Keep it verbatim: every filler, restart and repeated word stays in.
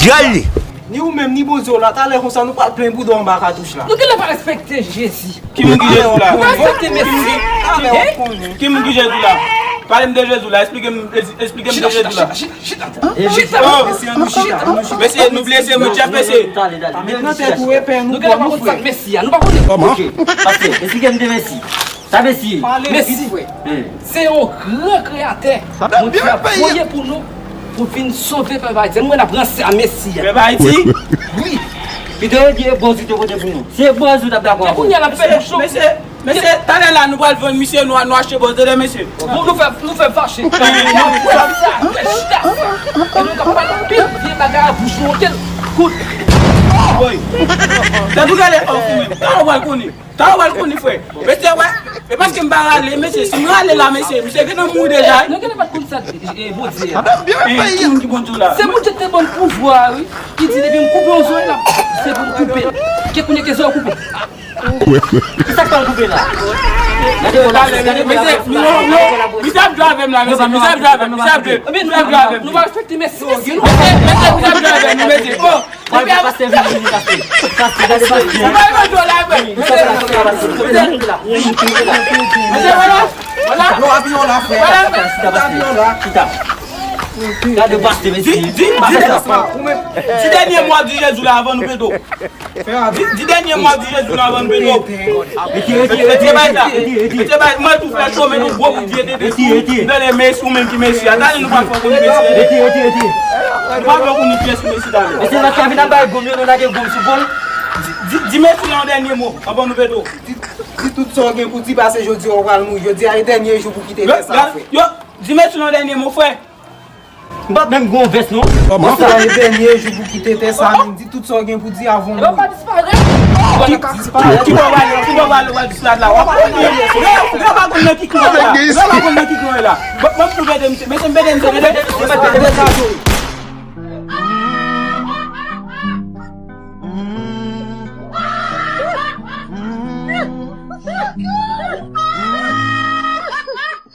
Dyòl li. Ni ou menm, ni Bondye w la, talè konsa, nou pral plen boudon anba katouch la. Nou genlè pa respekte Jezi. Ki moun ki Jezi la? Nou pa respekte Mesi. Ki moun ki Jezi la? Pale m de Jezi la, eksplike m, eksplike m de Jezi la. Chita, chita, chita. Chita. Mesye, nou blese, mwen tchèf mesye. Met nan tèt ou epè nou. Nou genlè pa konn sa k Mesi a, nou pa konnen. Kòman? Ok, pastè, eksplike m de Mesi. Sa Mesi ye? Mesi, se yon gran kreyatè Bondye ap voye pou nou, pou vin sove pèp Ayiti. Mwen ap ranse a Mesi a. Pèp Ayiti? Wi. Li te di e Bondye te vote pou nou. Se Bondye t ap dakò avè w. Kounye a l ap fè bouch nou. Mesye, talè la nou pral vann misye, nou, nou achte bòs, tande mesye. Nou, nou fè, nou fè fache. Nou fè sa, nou fè chita. E nou ka pale anpil vye bagay a bouch nou, oke? Kout. Boy. Tande w gade, oh, ou menm. Talè w pral konnen. Talè w pral konnen, frè. Mesye, wè. E paske m pa rale, mesye. Si m rale la, mesye, misye gentan mouri deja, wi. Nou gentan pa t konn sa, e, Bondye a. Ki moun ki Bondye la? Se Bondye ki te ban m pouvwa, wi. Ki di depi m koupe yon zòrèy la, se pou m koupe l. Ke kounye ke zòrèy koupe. Kisa k pral koupe la? Gade, gade, gade, mesye, non, non, misye ap jwe avè m la, mesye, misye ap jwe avè m, misye ap jwe, misye ap jwe avè m. Nou pa respekte mesye, mesye, misye ap jwe avè m, mesye. Oh, pastè, pastè, vini, vini, pastè. Pastè, gade, pastè. Ou pa jwe la, mesye. Mesye, voilà, voilà. Non, apiye w la, frè. Apiye w la. Chita. Gade, pastè, mesye. Di, di, di, di dènye mo a di Jezi la avan nou pete w. Di, di dènye mo a di Jezi la avan nou pete w. Retire, retire, retire, retire. Retire bay, mwen tou fè cho, men nou gwo kout vye tete sou. Retire, retire. Tande Mesi, ou menm ki Mesi a. Tande nou pa fè konnen Mesi a. Retire, retire, retire. Nou pa fè konnen kiyès ki Mesi, tande. Mesye, sa vin ap bay gòm yo, nou lage gòm sou kò l. Di, di, di Mesi la yon dènye mo avan nou pete w. Di, di tout sa w gen pou di, pase jodi a ou pral mouri. Jodi a e dènye jou pou kite tè sa, frè. Yo, di Mesi la yon dènye mo, frè. M pa t menm gen yon vès, non. Kòman? Sa e dènye jou pou kite tè sa, men di tout sa w gen pou di avan w mouri. Yo pa disparèt. Ki, ki bò w ale, ki bò w ale, w al dispèt la? W ap konn, yo, yo pa konn nan ki klan la. Yo pa konn nan ki klan la. Bon, bon, m tou pede misye, mesye, m pede misye, pede.